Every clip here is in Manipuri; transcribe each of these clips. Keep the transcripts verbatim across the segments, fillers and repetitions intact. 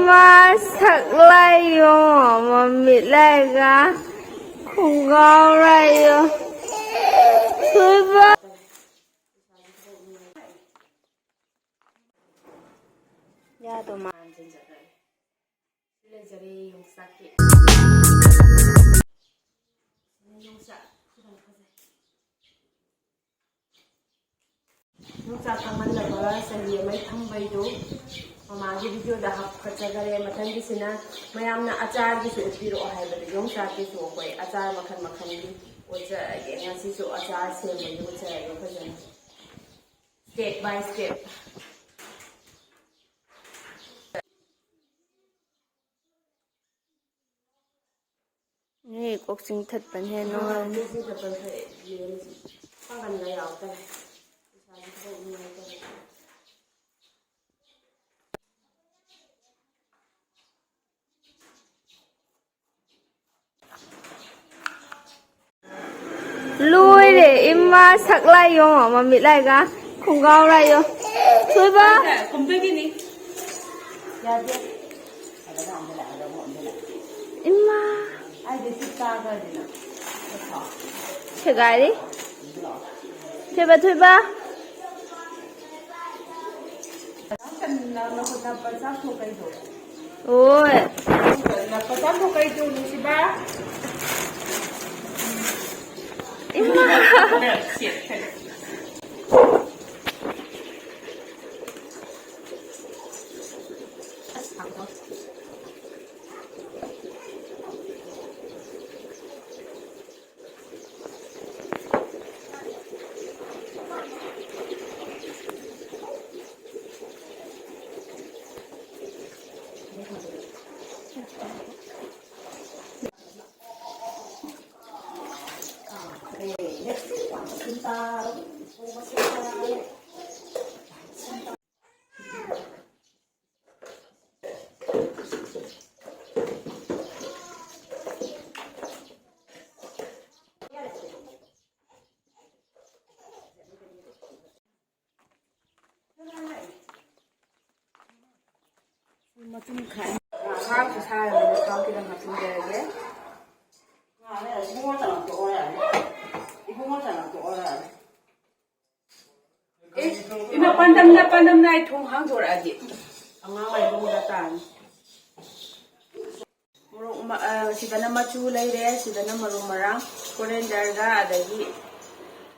ꯃꯥ ꯁꯛꯂꯥꯏꯌꯣ, ꯃꯃꯤꯠ ꯂꯥꯏꯒ, ꯈꯣꯡꯒꯥꯎ ꯂꯥꯏꯌꯣ, ꯊꯣꯏꯕ꯫ ꯌꯥꯗꯣ ꯃꯥꯟ꯫ ꯁꯤ ꯂꯩꯖꯔꯦ ꯌꯣꯡꯆꯥꯛꯀꯤ꯫ ꯌꯣꯡꯆꯥꯛ ꯈꯨꯗꯝ ꯐꯖꯩ꯫ ꯌꯣꯡꯆꯥꯛ ꯀꯪꯍꯜꯂꯒ ꯆꯍꯤ ꯑꯃꯒꯤ ꯊꯝꯕꯩꯗꯨ ꯃꯃꯥꯡꯒꯤ ꯚꯤꯗꯤꯑꯣꯗ ꯍꯥꯞꯀꯠꯆꯈꯔꯦ꯫ ꯃꯊꯪꯒꯤꯁꯤꯅ ꯃꯌꯥꯝꯅ ꯑꯆꯥꯔꯒꯤꯁꯨ ꯎꯠꯄꯤꯔꯛꯑꯣ ꯍꯥꯏꯕꯗ ꯌꯣꯡꯆꯥꯛꯀꯤꯁꯨ ꯑꯩꯈꯣꯏ ꯑꯆꯥꯔ ꯃꯈꯜ ꯃꯈꯜꯒꯤ ꯎꯠꯆꯔꯒꯦ꯫ ꯉꯁꯤꯁꯨ ꯑꯆꯥꯔ ꯁꯦꯝꯕꯒꯤ ꯎꯠꯆꯔꯒꯦ ꯐꯖꯅ꯫ Step by step꯫ ꯅꯣꯏ ꯀꯣꯛ ꯆꯤꯡꯊꯠꯄꯅ ꯍꯦꯟꯅ ꯅꯨꯡꯉꯥꯏꯅꯤ꯫ ꯄꯥꯡꯒꯟꯒ ꯌꯥꯎꯗꯔꯦ꯫ ꯏꯁꯥꯁꯦ ꯈꯔ ꯅꯨꯡꯉꯥꯏꯇꯕ꯫ ꯂꯣꯏꯔꯦ ꯏꯃꯥ, ꯁꯛꯂꯥꯏ ꯌꯦꯡꯉꯣ, ꯃꯃꯤꯠ ꯂꯥꯏꯒ ꯈꯣꯡꯒꯥꯎ ꯂꯥꯏꯌꯣ꯫ ꯊꯣꯏꯕ꯫ ꯀꯨꯝꯗꯣꯏꯒꯤꯅꯤ꯫ ꯌꯥꯗꯦ꯫ ꯏꯃꯥ꯫ ꯑꯩꯗꯤ ꯁꯤ ꯆꯥꯈ꯭ꯔꯗꯤꯅ꯫ ꯁꯦꯒꯥꯏꯔꯤ꯫ ꯊꯣꯏꯕ, ꯊꯣꯏꯕ꯫ ꯅꯪ ꯀꯟꯅ ꯅꯈꯨꯠ ꯅꯞꯄ ꯆꯥꯛ ꯊꯣꯛꯀꯩꯗꯣ꯫ ꯍꯣꯏ꯫ ꯅꯈꯨꯠ ꯅꯞꯄ ꯆꯥꯛ ꯊꯣꯛꯀꯩꯗꯣ, ꯅꯨꯡꯁꯤꯕ꯫ ꯏꯃꯥ꯫ ꯃꯇꯨꯝ ꯈꯥꯏ꯫ ꯊꯥꯎꯁꯨ ꯁꯥꯔꯕꯅꯤꯅ ꯊꯥꯎ ꯈꯤꯇꯪ ꯍꯥꯞꯆꯤꯟꯖꯔꯒꯦ꯫ ꯏꯕꯨꯡꯉꯣ ꯆꯪꯉꯛꯇꯣꯛꯑꯣ ꯌꯥꯔꯦ꯫ ꯏꯕꯨꯡꯉꯣ ꯆꯪꯉꯛꯇꯣꯛꯑꯣ ꯌꯥꯔꯦ꯫ ꯑꯦ, ꯏꯃꯥ, ꯄꯥꯟꯗꯝꯅ, ꯄꯥꯟꯗꯝꯅ ꯑꯩ ꯊꯣꯡ ꯍꯥꯡꯗꯣꯔꯛꯑꯗꯤ꯫ ꯑꯉꯥꯡ ꯑꯣꯏꯔꯤꯕ ꯇꯥꯔꯅꯤ꯫ ꯃꯣꯔꯣꯛ ꯃ-, ꯑ, ꯁꯤꯗꯅ ꯃꯆꯨ ꯂꯩꯔꯦ, ꯁꯤꯗꯅ ꯃꯔꯨ ꯃꯔꯥꯡ, corianderꯒ ꯑꯗꯒꯤ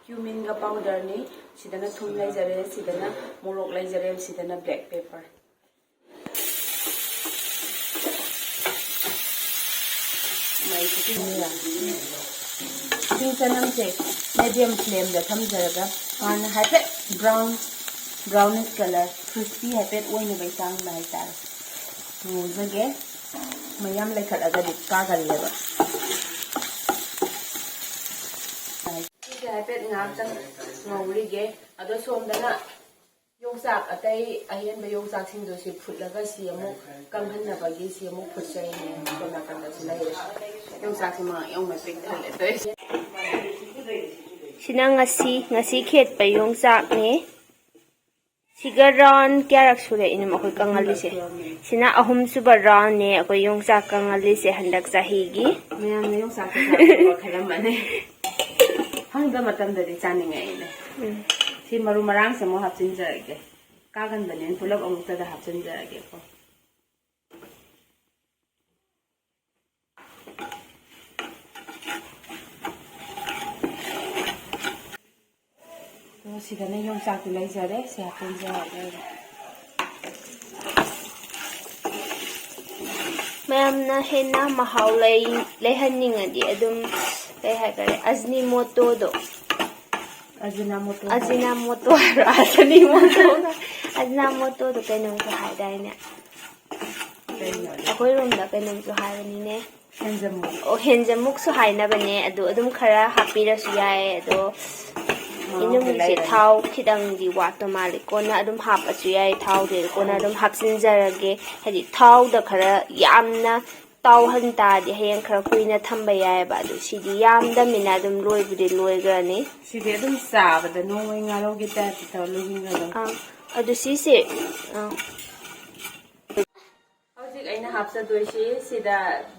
cuminꯒ powderꯅꯤ, ꯁꯤꯗꯅ ꯊꯨꯝ ꯂꯩꯖꯔꯦ, ꯁꯤꯗꯅ ꯃꯣꯔꯣꯛ ꯂꯩꯖꯔꯦ, ꯁꯤꯗꯅ black pepper꯫ ꯃꯩꯁꯤ ꯄꯤꯛꯅ ꯌꯥꯝ ꯏꯁꯤꯡ ꯆꯅꯝꯁꯦ medium flameꯗ ꯊꯝꯖꯔꯒ ꯍꯥꯟꯅ ꯍꯥꯏꯐꯦꯠ brown, brownish colour, crispy ꯍꯥꯏꯐꯦꯠ ꯑꯣꯏꯅꯕꯩ ꯆꯥꯡꯗ ꯍꯥꯏꯇꯥꯔꯦ ꯉꯧꯖꯒꯦ꯫ ꯃꯌꯥꯝ ꯂꯩꯈꯠꯂꯒꯗꯤ ꯀꯥꯒꯜꯂꯦꯕ꯫ ꯁꯤꯁꯦ ꯍꯥꯏꯐꯦꯠ ꯉꯥꯏꯍꯥꯛꯇꯪ ꯉꯧꯔꯤꯒꯦ꯫ ꯑꯗꯣ ꯁꯣꯝꯗꯅ ꯌꯣꯡꯆꯥꯛ, ꯑꯇꯩ ꯑꯍꯦꯟꯕ ꯌꯣꯡꯆꯥꯛꯁꯤꯡꯗꯣ ꯁꯤ ꯐꯨꯠꯂꯒ ꯁꯤ ꯑꯃꯨꯛ ꯀꯪꯍꯟꯅꯕꯒꯤ ꯁꯤ ꯑꯃꯨꯛ ꯐꯨꯠꯆꯔꯤꯅꯦ꯫ ꯁꯣꯝ ꯅꯥꯀꯟꯗꯁꯨ ꯂꯩꯔꯦ꯫ ꯌꯣꯡꯆꯥꯛꯁꯤ ꯃꯉꯛ ꯌꯧꯅ ꯄꯤꯛ ꯊꯜꯂꯦ ꯇꯧꯔꯤꯁꯦ꯫ ꯁꯤꯅ ꯉꯁꯤ, ꯉꯁꯤ ꯈꯦꯠꯄ ꯌꯣꯡꯆꯥꯛꯅꯦ꯫ ꯁꯤꯒ round ꯀꯌꯥꯔꯛ ꯁꯨꯔꯦ ꯏꯅꯝ ꯑꯩꯈꯣꯏ ꯀꯪꯍꯜꯂꯤꯁꯦ? ꯁꯤꯅ ꯑꯍꯨꯝꯁꯨꯕ roundꯅꯦ ꯑꯩꯈꯣꯏ ꯌꯣꯡꯆꯥꯛ ꯀꯪꯍꯜꯂꯤꯁꯦ ꯍꯟꯗꯛ ꯆꯍꯤꯒꯤ꯫ ꯃꯌꯥꯝꯅ ꯌꯣꯡꯆꯥꯛ ꯆꯥꯅꯤꯡꯕ ꯈꯜꯂꯝꯃꯅꯤ꯫ ꯐꯪꯗꯕ ꯃꯇꯝꯗꯗꯤ ꯆꯥꯅꯤꯡꯉꯛꯏꯅꯦ꯫ ꯎꯝ꯫ ꯁꯤ ꯃꯔꯨ ꯃꯔꯥꯡꯁꯦ ꯑꯃꯨꯛ ꯍꯥꯞꯆꯤꯟꯖꯔꯒꯦ꯫ ꯀꯥꯒꯟꯕꯅꯤꯅ ꯄꯨꯂꯞ ꯑꯃꯨꯛꯇꯗ ꯍꯥꯞꯆꯤꯟꯖꯔꯒꯦꯀꯣ꯫ ꯑꯗꯣ ꯁꯤꯗꯅ ꯌꯣꯡꯆꯥꯛꯇꯤ ꯂꯩꯖꯔꯦ, ꯁꯤ ꯍꯥꯞꯆꯤꯟꯖꯔꯒꯦ꯫ ꯃꯌꯥꯝꯅ ꯍꯦꯟꯅ ꯃꯍꯥꯎ ꯂꯩ, ꯂꯩꯍꯟꯅꯤꯡꯉꯗꯤ ꯑꯗꯨꯝ, ꯀꯩ ꯍꯥꯏꯇꯥꯔꯦ, ꯑꯖꯤꯅꯤꯃꯣꯇꯣꯗꯣ꯫ ꯑꯖꯤꯅꯥꯃꯣꯇꯣ꯫ ꯑꯖꯤꯅꯥꯃꯣꯇꯣ ꯍꯥꯏꯕ꯭ꯔꯣ? ꯑꯖꯤꯅꯤꯃꯣꯇꯣ꯫ ꯑꯖꯤꯅꯥꯃꯣꯇꯣꯗꯣ ꯀꯩꯅꯣꯝꯁꯨ ꯍꯥꯏꯗꯥꯏꯅꯦ? ꯀꯩꯅꯣ? ꯑꯩꯈꯣꯏꯔꯣꯝꯗ ꯀꯩꯅꯣꯝꯁꯨ ꯍꯥꯏꯕꯅꯤꯅꯦ꯫ ꯍꯦꯟꯖꯃꯨꯛ꯫ ꯑꯣ, ꯍꯦꯟꯖꯃꯨꯛꯁꯨ ꯍꯥꯏꯅꯕꯅꯦ꯫ ꯑꯗꯣ ꯑꯗꯨꯝ ꯈꯔ ꯍꯥꯞꯄꯤꯔꯁꯨ ꯌꯥꯏ꯫ ꯑꯗꯣ ꯃꯍꯥꯎꯁꯦ ꯏꯅꯨꯡꯁꯦ ꯂꯩꯔꯅꯤ꯫ ꯊꯥꯎ ꯈꯤꯇꯪꯗꯤ ꯋꯥꯠꯄ ꯃꯥꯜꯂꯦ꯫ ꯀꯣꯟꯅ ꯑꯗꯨꯝ ꯍꯥꯞꯄꯁꯨ ꯌꯥꯏ, ꯊꯥꯎꯗꯤ ꯀꯣꯟꯅ ꯑꯗꯨꯝ ꯍꯥꯞꯆꯤꯟꯖꯔꯒꯦ꯫ ꯍꯥꯏꯗꯤ ꯊꯥꯎꯗ ꯈꯔ ꯌꯥꯝꯅ ꯇꯥꯎꯍꯟ ꯇꯥꯔꯗꯤ ꯍꯌꯦꯡ ꯈꯔ ꯀꯨꯏꯅ ꯊꯝꯕ ꯌꯥꯏꯑꯕ꯫ ꯑꯗꯨ ꯁꯤꯗꯤ ꯌꯥꯝꯗꯃꯤꯅ ꯑꯗꯨꯝ ꯂꯣꯏꯕꯨꯗꯤ ꯂꯣꯏꯈ꯭ꯔꯅꯤ꯫ ꯁꯤꯗꯤ ꯑꯗꯨꯝ ꯆꯥꯕꯗ ꯅꯣꯡꯃꯩ ꯉꯥꯔꯧꯒꯤ typeꯇ ꯇꯧꯔ ꯂꯣꯏꯁꯤꯟꯈ꯭ꯔꯗꯧꯅꯤ꯫ ꯑꯥ, ꯑꯗꯨ ꯁꯤꯁꯦ, ꯑꯥ, ꯑꯩꯅ ꯍꯥꯞꯆꯗꯣꯏꯁꯤ ꯁꯤꯗ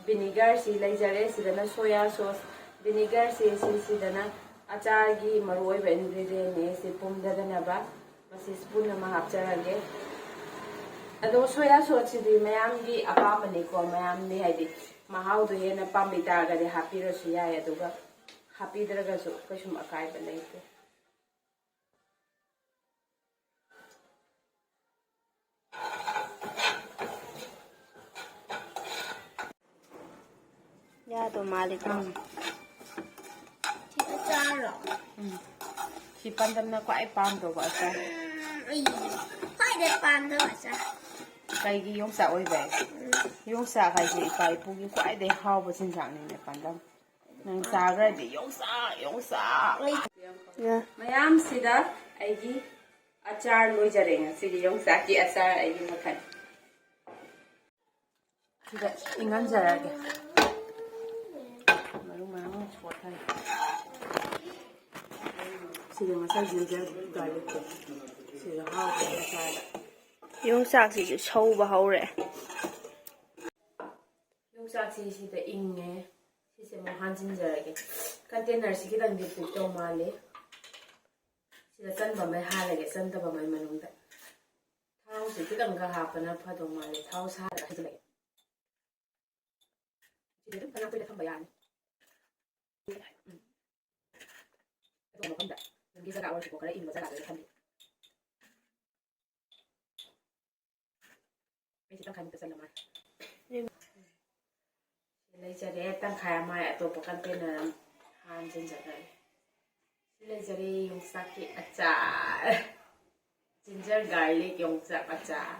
vinegar ꯁꯤ ꯂꯩꯖꯔꯦ, ꯁꯤꯗꯅ soya sauce꯫ Vinegar ꯁꯤ ꯁꯤꯁꯤꯗꯅ ꯑꯆꯥꯔꯒꯤ ꯃꯔꯨꯑꯣꯏꯕ ingredient ꯅꯦ꯫ ꯁꯤ ꯄꯨꯝꯗꯗꯅꯕ ꯃꯁꯤ spoon ꯑꯃ ꯍꯥꯞꯆꯔꯒꯦ꯫ ꯑꯗꯣ soya sauce ꯁꯤꯗꯤ ꯃꯌꯥꯝꯒꯤ ꯑꯄꯥꯝꯕꯅꯤꯀꯣ, ꯃꯌꯥꯝꯅꯤ ꯍꯥꯏꯗꯤ ꯃꯍꯥꯎꯗꯣ ꯍꯦꯟꯅ ꯄꯥꯝꯕꯤ ꯇꯥꯔꯒꯗꯤ ꯍꯥꯞꯄꯤꯔꯁꯨ ꯌꯥꯏ, ꯑꯗꯨꯒ ꯍꯥꯞꯄꯤꯗ꯭ꯔꯒꯁꯨ ꯀꯩꯁꯨꯝ ꯑꯀꯥꯏꯕ ꯂꯩꯇꯦ꯫ ꯌꯥꯗꯧ ꯃꯥꯜꯂꯤꯀꯣ꯫ ꯎꯝ꯫ ꯁꯤ ꯑꯆꯥꯔꯔꯣ? ꯎꯝ꯫ ꯁꯤ ꯄꯥꯟꯗꯝꯅ ꯈ꯭ꯋꯥꯏ ꯄꯥꯝꯗꯧꯕ ꯑꯆꯥꯔ꯫ ꯎꯝ, ꯑꯩ ꯈ꯭ꯋꯥꯏꯗꯩ ꯄꯥꯝꯗꯕ ꯑꯆꯥꯔ꯫ ꯀꯩꯒꯤ? ꯌꯣꯡꯆꯥꯛ ꯑꯣꯏꯕꯩ? ꯎꯝ꯫ ꯌꯣꯡꯆꯥꯛ ꯍꯥꯏꯁꯦ ꯏꯄꯥ ꯏꯄꯨꯒꯤ ꯈ꯭ꯋꯥꯏꯗꯩ ꯍꯥꯎꯕ ꯆꯤꯟꯖꯥꯛꯅꯤꯅꯦ, ꯄꯥꯟꯗꯝ꯫ ꯅꯪ ꯆꯥꯈ꯭ꯔꯗꯤ ꯌꯣꯡꯆꯥꯛ, ꯌꯣꯡꯆꯥꯛ꯫ ꯌꯥ꯫ ꯃꯌꯥꯝꯁꯤꯗ ꯑꯩꯒꯤ ꯑꯆꯥꯔ ꯂꯣꯏꯖꯔꯦ, ꯉꯁꯤꯒꯤ ꯌꯣꯡꯆꯥꯛꯀꯤ ꯑꯆꯥꯔ ꯑꯩꯒꯤ ꯃꯈꯜ꯫ ꯁꯤꯗ ꯏꯪꯍꯟꯖꯔꯒꯦ꯫ ꯃꯔꯨ ꯃꯔꯥꯡ ꯁꯣꯠꯊꯔꯦ꯫ ꯁꯤꯗ ꯉꯁꯥꯏ ginger garlic ꯇꯣ꯫ ꯁꯤꯗ ꯍꯥꯎꯕ ꯑꯆꯥꯔꯗ꯫ ꯌꯣꯡꯆꯥꯛꯁꯤꯁꯨ ꯁꯧꯕ ꯍꯧꯔꯦ꯫ ꯌꯣꯡꯆꯥꯛꯁꯤ ꯁꯤꯗ ꯏꯪꯉꯦ꯫ ꯁꯤꯁꯦ ꯑꯃꯨꯛ ꯍꯥꯟꯖꯤꯟꯖꯔꯒꯦ꯫ Container ꯁꯤ ꯈꯤꯇꯪꯗꯤ ꯄꯤꯛꯇꯧ ꯃꯥꯜꯂꯤ꯫ ꯁꯤꯗ ꯆꯟꯕ ꯃꯩ ꯍꯥꯜꯂꯒꯦ, ꯆꯟꯗꯕ ꯃꯩ ꯃꯅꯨꯡꯗ꯫ ꯊꯥꯎꯁꯤ ꯈꯤꯇꯪꯒ ꯍꯥꯞꯄꯅ ꯐꯗꯧ ꯃꯥꯜꯂꯤ꯫ ꯊꯥꯎ ꯁꯥꯔꯒ ꯍꯩꯖꯤꯜꯂꯒꯦ꯫ ꯁꯤꯗꯤ ꯑꯗꯨꯝ ꯐꯅꯌꯥꯝ ꯀꯨꯏꯅ ꯊꯝꯕ ꯌꯥꯅꯤ꯫ ꯎꯝ꯫ ꯑꯇꯣꯞꯄ ꯃꯐꯝꯗ, ꯌꯨꯝꯒꯤ ꯖꯒꯥ ꯑꯣꯏꯔꯁꯨꯀꯣ, ꯈꯔ ꯏꯪꯕ ꯖꯒꯥꯗ ꯑꯣꯏꯅ ꯊꯝꯕꯤ꯫ ꯑꯩꯁꯦ ꯇꯪꯈꯥꯏꯃꯨꯛꯇ ꯆꯜꯂ ꯃꯥꯜꯂꯦ꯫ ꯂꯩꯖꯔꯦ, ꯇꯪꯈꯥꯏ ꯑꯃ ꯑꯩ ꯑꯇꯣꯞꯄ container ꯑꯃ ꯍꯥꯟꯖꯤꯟꯖꯈ꯭ꯔꯒꯦ꯫ ꯁꯤ ꯂꯩꯖꯔꯦ, ꯌꯣꯡꯆꯥꯛꯀꯤ ꯑꯆꯥꯔ꯫ Ginger garlic ꯌꯣꯡꯆꯥꯛ ꯑꯆꯥꯔ꯫